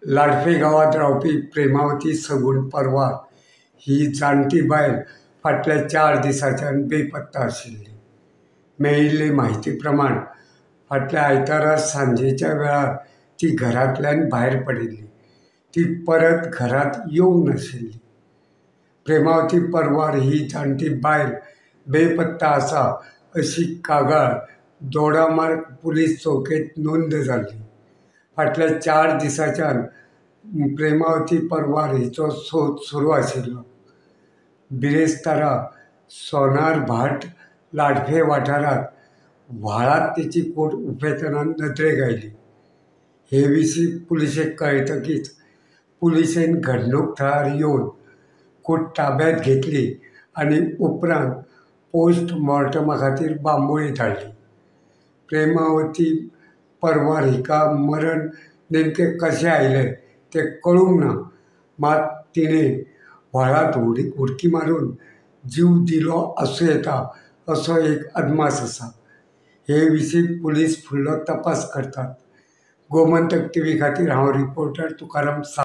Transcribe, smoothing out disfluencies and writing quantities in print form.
लाडफे गांवांत रावपी प्रेमावती सगूण परवार ही जाणटी बायल फाटल्या 4 दिसांच्यान बेपत्ता आशिल्ली. मेळिल्ले म्हायती प्रमाण फाटल्या आयतारा सांजेच्या वेळार ती घरांतल्यान भायर पडिल्ली. ती परत घरांत येवंक नाशिल्ली. प्रेमावती परवार ही जाणटी बायल बेपत्ता आसा अशी कागाळ दोडामार्ग पुलीस चौकेंत नोंद जाल्ली. फाटल्या 4 दिसांच्यान प्रेमावती परवार हिचो सोद सुरू आशिल्लो. बिरेस्तारा सोनारभाट लाडफे वाठारांत व्हाळांत तिची कूड उफेतना नदरेक आयली. हे विशीं पुलिशेक कळटकीच पुलिशेन घडणूक थळार येवन कूड ताब्यांत घेतली आनी उपरांत पोस्टमॉर्टमा खातीर बांबोळी धाडली. प्रेमावती परवार हिका मरण नेमकें कशें आयलें तें कळूंक ना. मात तिणें व्हाळांत उडकी मारून जीव दिलो आसूं येता असो एक अदमास आसा. हे विशीं पुलीस फुडलो तपास करतात. गोमंतक टीव्ही खातीर हांव रिपोर्टर तुकाराम सावंत.